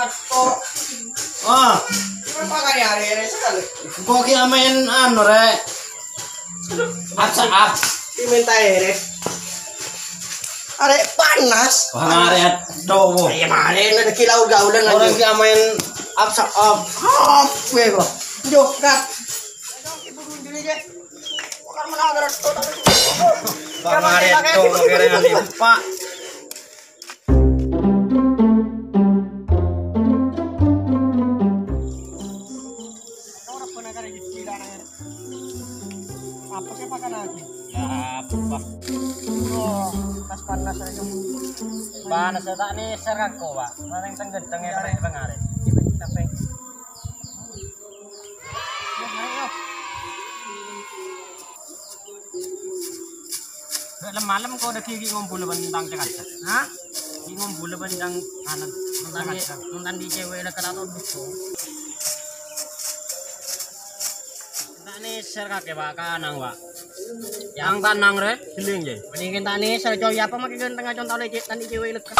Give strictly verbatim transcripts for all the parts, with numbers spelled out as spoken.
Oh. Apa kali hari ini sekali? Engko' ki amen anu, Rek. Up, up. Diminta ere. Arek panas. Wah, arek ado, wo. Iya, mare, ada kilau gaulan lagi. Orang ki amen up, up. Apa kok? Jokat. Ibu mundur aja. Bukan menang, Rek. Bang, arek ado, kira-kira lupa. Apa sih pakan lagi? Ya, apa? Oh, pas panas aja. Panas ya, tak neser aku, Pak. Paling tengah-tengah, paling tengah. Capek. Yo, ayo, yo. Gak lem-malem kok udah gigi ngumpul bentang Jakarta. Hah? Gigi ngumpul bentang kanan. Nonton di, nonton di cewek dekat atau duko. Kita neser kakek, Pak, kanang, Pak. Yang tanang, Re, giling, ya. Mending kita neser, coy. Apa makin ganteng, contoh lecet, tadi cewek dekat.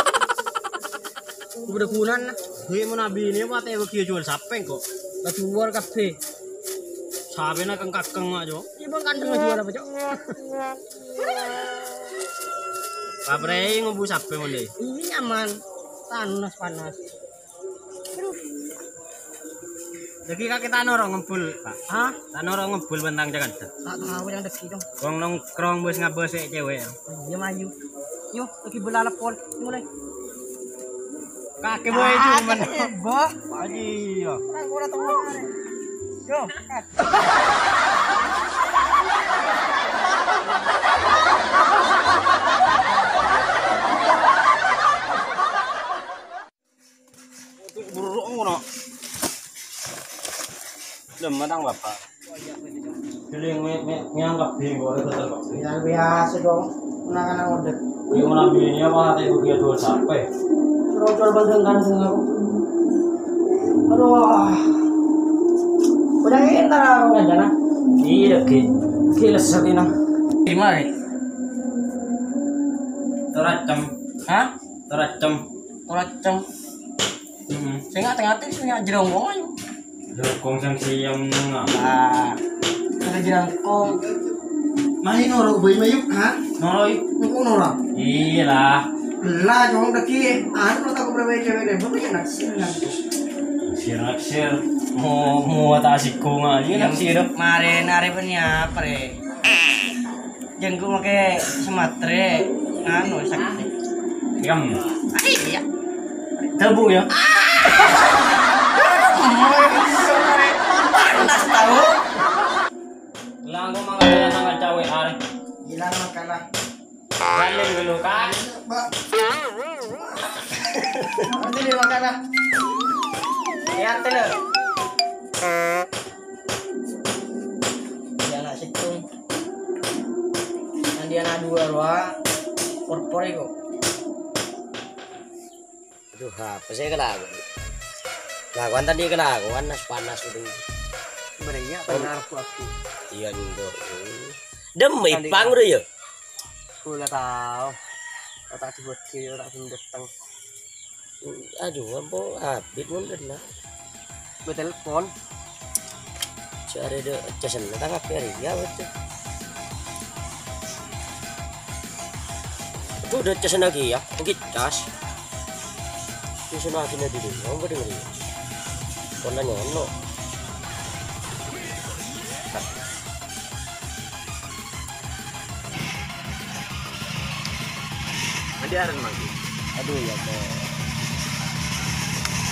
Udah gunan, duit mau nabi ini, apa teh bagi jual sapeng kok. Kejual kabeh. Sapena keng-kakeng, Mak, Cok. Iya, Bang, kandeng jual apa, Cok? Paprei ngobu sape mon, Dek? Ini nyaman. Panas, panas. Aduh. Lagi kake tanoro ngempul, Pak. Hah? Tanoro ngempul bentang Jakarta. Tak tahu yang deki, Cok. Wong nongkrong bos ngabos cewek. Iya, mayu. Yo, lagi bola lepon. Mulai. Kake boy cuman. Bah, aji ya. Orang kurang tahu. Yo, kat. Buruk ngono. Lem matang, Bapak. Jadi me-, me-, meang kabeh kok, ora betul, Pak. Ya, biasa dong. Anak-anak udah. Kuwi mau nabi ini apa, ate kuwi dua sampai. Terus jual bandeng kan, sing aku. Aduh. Udah ini ntar aku ngajana. Iya, Ki. Ki leset ini. Gimana? Teracem. Hah? Teracem. Teracem. Hmm. Sing ngate-ngate, sing jerongkong ayo. Jerongkong sing siam, ah. Ah, ada jerongkong. Mari noro, boy, mayu, ha? Noro, yuk. Engko' noro. Iya lah. Lah, cong, deki, anu, tak berapa cewek deh, bukan naksir, naksir. Naksir, naksir. Mau, mau tak sikung aja, naksir. Mare, nare punya apa, re? Jenggo make sematre, nganu, sakti. Yam. Ah, iya. Tebu ya. Panas tau. Lah, aku mangan nang cawe are. Bilang makalah. Balik dulu, Kak. Mbak. Nanti dia makalah. Lihat dulu. Dia anak situng. Nanti anak dua roa, porpor iku. Aduh, apa sih kelakuan? Kelakuan tadi kelakuan nas panas itu. Sebenarnya apa yang harus aku? Iya, juga. Demi pang udah ya? Aku nggak tahu. Otak dibuat kiri, otak sing datang. Aduh, ampun, abit ngono lah. Gue telepon. Cari de casan ta H P hari ya, betul. Itu udah casan lagi ya, mungkin cas. Casan lagi nanti dulu, kamu dengerin. Konan ngono. Nanti aren mangki. Aduh ya, Bos.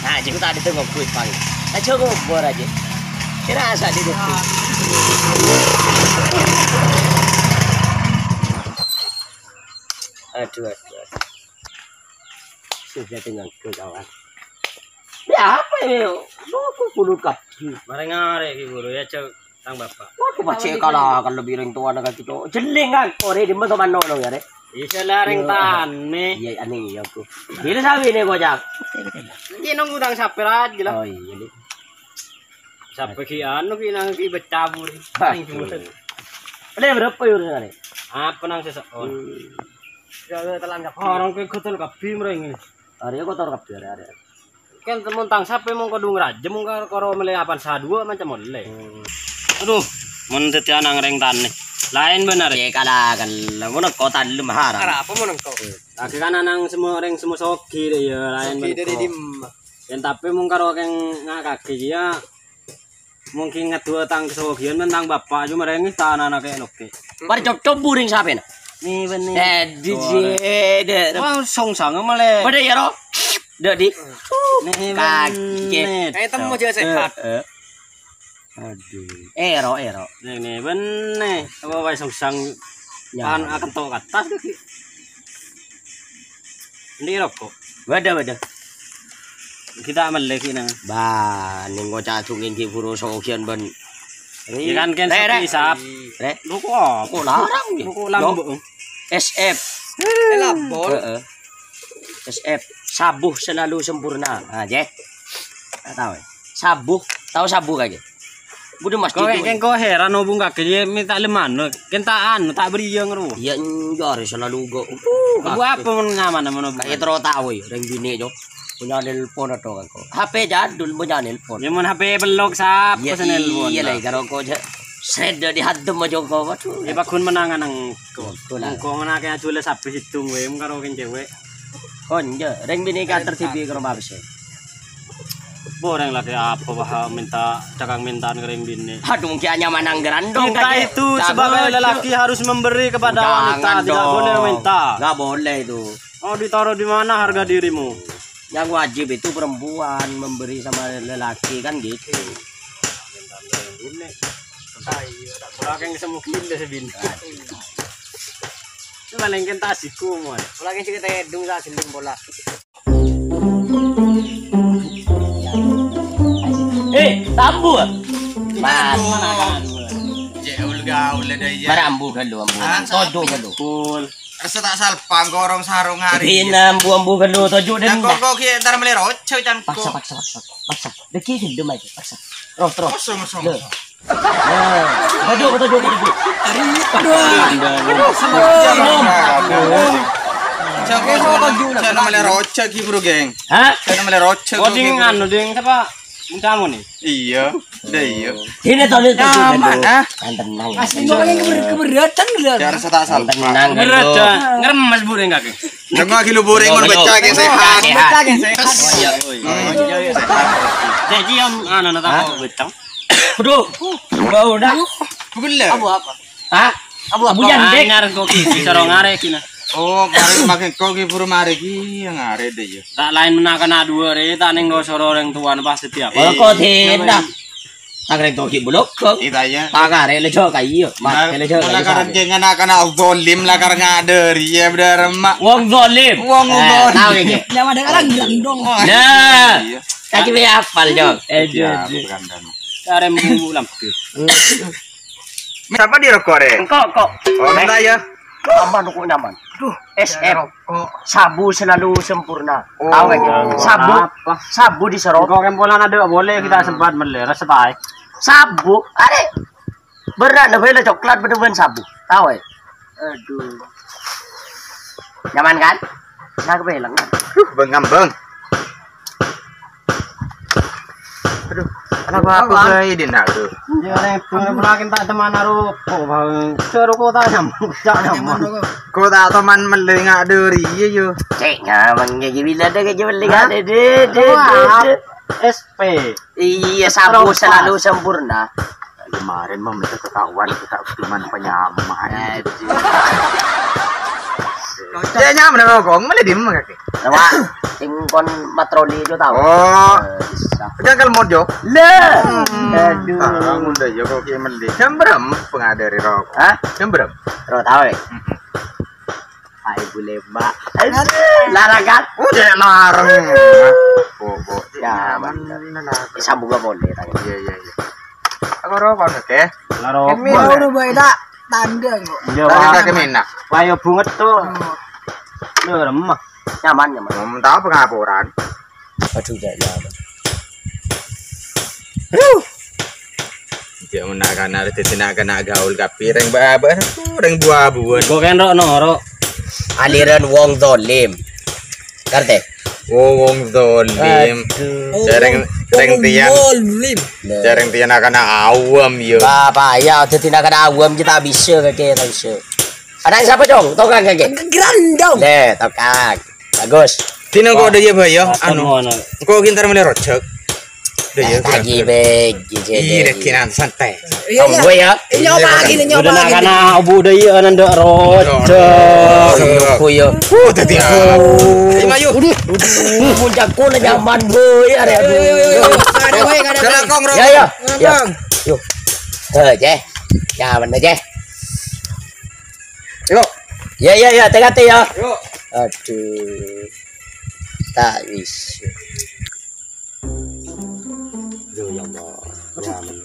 Nah, jadi tadi tuh ngobrol pang. Aja ngobrol aja. Kira asa di dukung. Aduh, aduh, aduh. Sudah dengan gue, kawan. Ya, apa ini? Aku bulu kabeh. Mare ngare ki guru ya, Cok, tang bapak. Waduh, pacek kalah kan lebih ring tua dengan kita. Jeling kan, ore di mana mana lo ya, Rek? Bisa lah ring tane. Iya, aneh ya aku. Bila sawi ini, Bocah. Ini nunggu tang saper aja lah. Oh, iya, Dik. Saper ki anu ki nang ki becabur. Paling jumlah. Ada berapa ya urusan ini? Apa nang sesekon? Hmm. Ya, ya, telan kabeh. Orang ke kotor kabeh mreng. Hari kotor kabeh, hari-hari. Kan temen tang sapè mon kodhu ngrajâ, mon karo mellè apan saduwâ' macem ollè. Aduh, mon dhâddhi ana'na rèng tanè. Laèn bhender. Cè' kala-kala, mon engko' talem haram. Arapa mon engko'? Lagi kan ana'na semmo rèng semmo soghi, ya, laèn bhender. Soghi dhâri dimma? Yèn tapè mon karo kèng ngakaghi, ya, mungkin ngaduwâ tang kasoghiyân bân tang bapa', coma rèng ta' ana' kè' lokkè'. Parcocok buring sapèna? Ni bânnè. Eh, di jede. Wah, songsang malè. Padâ ya, Ro? Dâ' di. Ni Kaki. Bânnè. Eh, temmo jâ' sehat. Eh, eh. Aduh. Ero, ero. Ni, ni bânnè. Apa wae songsang. Ya. Pan akan to' katas lagi. Ini rokok. Waduh, waduh. Kita mellè kina. Bah, ning ngoca' dungeng ghi' buru sogiyan bân. Ya kan, kan Rek, Rek. Sapi isap. Rek. Lu kok apa? Kok larang, ya? Lu kok lambek? S F. Eh, labor. Heeh. S F, sabu selalu sempurna. Nah, jeh. Tak tahu, ya. Sabu, tahu sabu kan, jeh? Budhe masjid. Kok kengko heran obung kake ye minta lemano, kenta anu tak beri yang ro. Iya, enggak, selalu go. Uh, apa mon nyaman mon obung? Kayak terus tahu ya, reng bini jo. Punya nelpon atau kan kok. H P jadul punya nelpon. Ya mon H P belok sapa sing nelpon? Iya lah, karo kok je. Sred di hadem aja kok. Waduh. Ya pagun menangan nang kok. Betul lah. Kok menake aja le sapi situng we, karo ken cewek. Kon je, reng bini ka tertibi ke rumah besi. Boreng lagi apa wah minta cakang mintaan kering bini. Aduh, mungkin hanya manang gerandong. Cinta itu sebagai lelaki harus memberi kepada wanita, tidak boleh meminta. Nggak boleh itu. Mau ditaruh di mana harga dirimu? Yang wajib itu perempuan memberi sama lelaki kan gitu. Ayo, tak kurang yang semua gila sebin. Itu paling kentasiku, mon. Paling cerita dong tak sending bola. Eh, tambu. Mas. Cek ul gaul ada ya. Marambu kan lu, ambu. Ah, tojo kan lu. Pul. Rasa tak salpang korong sarung hari. Ini ambu-ambu kan lu tojo dan. Kok kok ki entar meli roco cangko. Paksa, paksa, paksa. Paksa. Deki sendem aja, paksa. Terus, terus. Kosong, kosong. Aduh, aduh, aduh, aduh. Aduh. Jangan malah rojak gitu, bro, geng. Hah? Jangan malah rojak. Oh, ding anu, ding siapa? Kamu nih. Iya, udah iya. Sini tuh, nih, tuh, tuh, tuh. Nyaman, ah. Kan tenang. Asli, kok yang keber-, keberatan, lho. Biar saya tak salah. Tenang, berat, dah. Ngeremes, Bu, ding, kaki. Tengok lagi lu boring, mau baca, kayak sehat. Sehat. Baca, kayak sehat. Iya, iya. Jadi, om, anu, nata mau betang. Aduh, bau dah. Bukan lah. Abu apa? Hah? Abu apa? Abu jandek. Anyar kok ki, bisa rong arek ki, nah. Oh, mari makin kok ki buru mari ki, yang arek deh ya. Tak lain mena kana dua re, tak ning dosa orang tua pas setiap. Kalau kok tidak, tak rek kok ki buluk kok. Iya, ya. Tak arek le jok ayo, mat le jok. Lah karena jangan anak-anak zalim lah karena ada ria bener mak. Wong zalim. Wong zalim. Tahu ini. Yang ada orang gerandong. Nah. Iya. Kaji be apal, Jok. Eh, Jok. Karem bumbu lampir. Siapa di rokok, Re? Engkok, kok. Oh, minta ya. Nyaman, kok nyaman. Duh, S F. Rokok. Sabu selalu sempurna. Oh. Tahu kan, Jok? Sabu, apa? Sabu di Serok. Kok kempolan ada boleh kita sempat melli, rasa baik. Sabu, are. Berat lah, bela coklat bener-bener sabu. Tahu ya? Aduh. Nyaman kan? Nah, kebelang. Duh, bengam, Bang. Aduh, kenapa aku kayak ini nak tuh? Ya, rokok lagi tak teman rokok, Bang. Serokok tak nyaman, tak nyaman. Kok tak teman melengak dari iya yo. Cek nyaman kayak gini lah, ada kayak gini ada deh, deh, deh. S P. Iya, sabu selalu sempurna. Kemarin mah minta ketahuan kita cuma penyama. Aduh. Ya, nyaman rokok, mana di mana kaki? Nama, sing kon patroli itu tahu. Oh. Eh, bisa. Jangan mod, Jo. Lah. Hmm. Aduh. Tahu udah, Jo, kok kayak mending. Jam berapa pengadari rokok? Hah? Jam berapa? Ro tahu ya? Mm-mm. Hai, Bu Lembak. Aduh, larang kan? Oh, dia larang. Bobo. Ya, nyaman. Sambung gak boleh, tanya. Iya, iya, iya. Aku rokok, oke? Larang. Kami tahu udah baik tak? Tanda kok. Iya, Pak. Tanda kemana? Wah, ya bunget tuh. Hmm. Lu remah. Nyaman, nyaman. Hmm, tahu pengapuran. Aduh, gak nyaman. Aduh. Dia menakan arep dadi nak-nak gaul kabeh reng ba-, ba-, reng buah-buahan. Kok kan rok noro. Aliran wong zalim. Ngerti? Oh, wong zalim. Aduh. Jhâreng, jhâreng tèyan. Wong zalim. Jhâreng tèyan na'-kana' awam, yo. Bapak, ya, dhâddhi na'-kana' awam kita bisa, kakè, ta' bisa. Ana' sapa, Cong? Tokang, kakè? Grandong. Deh, tokang. Bagus. Dina engko' dâ' iyâ, Bay, ya. Anu. Engko' ghi' entar mellè rojhâk. Dâ' iyâ. Tagi, Bay. Iyâ, dâ' kèna santai. Iya, iya. Tunggu ya. Ini nyoba lagi, ini nyoba lagi. Udah, na'-kana' obu dâ' iyâ nandhâ' rojhâk. Iya, iya. Iya, iya. Uh, tadi. Ayo, ayo. Udah. Puncak kula nyaman, Boy. Aduh, aduh. Ayo, ayo, ayo, ayo. Ada, Boy, ada, Boy. Ada, Kong, Rong. Ya, ya. Ya. Kong. Yo. Eh, Ceh. Nyaman, Ceh. Yuk. Ya, ya, ya, hati-hati ya. Yuk. Aduh. Tak bisa. Aduh, ya Allah. Ya Allah.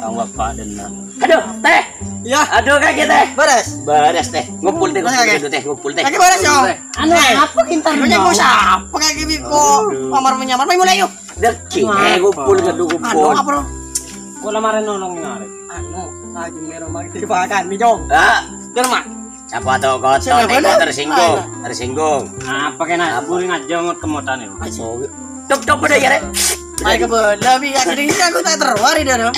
Kang Bapak denna. Aduh, Teh. Ya. Aduh, kakè, Teh. Beres. Beres, Teh. Ngumpul, Teh. Mana, ngumpul, kakè? Aduh, Teh, ngumpul, Teh. Kakè beres, yo. Anu, eh, apa kinten, Kakè, Bang? Mau siapa, Kakè, Biko? Aduh. Kamar menyamar, mayu mulai, yuk. Dâgghi', eh, ngumpul, aduh, ngumpul. Anu, apa, Bro? Kok lamar nolong ngarep? Anu, lagi mero mangke dipakan, nih, Cong. Ah. Dur, Mak. Sapa to kotor, sapa, nek tersinggung, tersinggung. Apa kena? Apa? Buri ngajeng kemotane. Ayo. Cop-cop pada ya, Rek. Ayo ke bola, bi, ya, sedikit aku tak terwari dah, dong.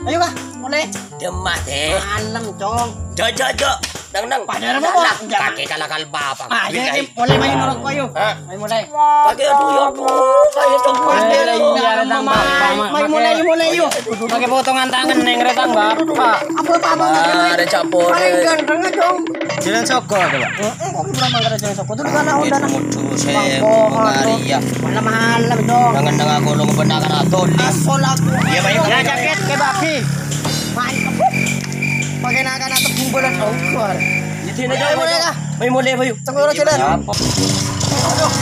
Ayo, Kak, mulai. Demah, deh. Malem, Cong. Jo, jo, jo. Nang, nang. Padahal apa, Pak? Kakek kalah kalba apa? Ayo, mulai main orang koyo. Hah? Ayo, mulai. Pakai, aduh, ya ampun, saya dong. Eh, iya, Bang, Bang, Bang, Bang. Ayo, mulai, ayo, mulai, yuk. Pakai potongan tangan, Neng, Retang, Bapak. Apa, apa, apa? Ada campur. Paling ganteng, Cong. Jalan Soko, apa, Pak? Heeh, kok kurang mangkara Jalan Soko? Itu di mana Honda, nah? Itu saya mau ngari, ya. Malam-malam, Cong. Jangan dengar aku, lu benar kan, Atol. Asal aku. Iya, Pak, ya, jaket, kayak baki. Mantep. Pakai nakan atau kumpulan, oh, keluar. Jadi, ini, Cong, mulai, lah. Ayo, mulai, ayo. Tunggu, Raja, Dan. Apa? Aduh.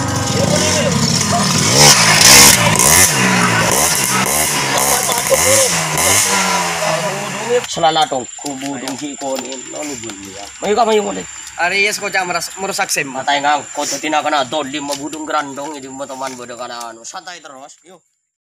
Selala tongko budung ki konin, lalu bunyi ya. Mayu ka, mayu mulai. Aries kocak meras-, merusak sem. Matai ngangkot, dadi nakana dolim, budung grandong, ini teman bodoh kana anu. Santai terus, yuk.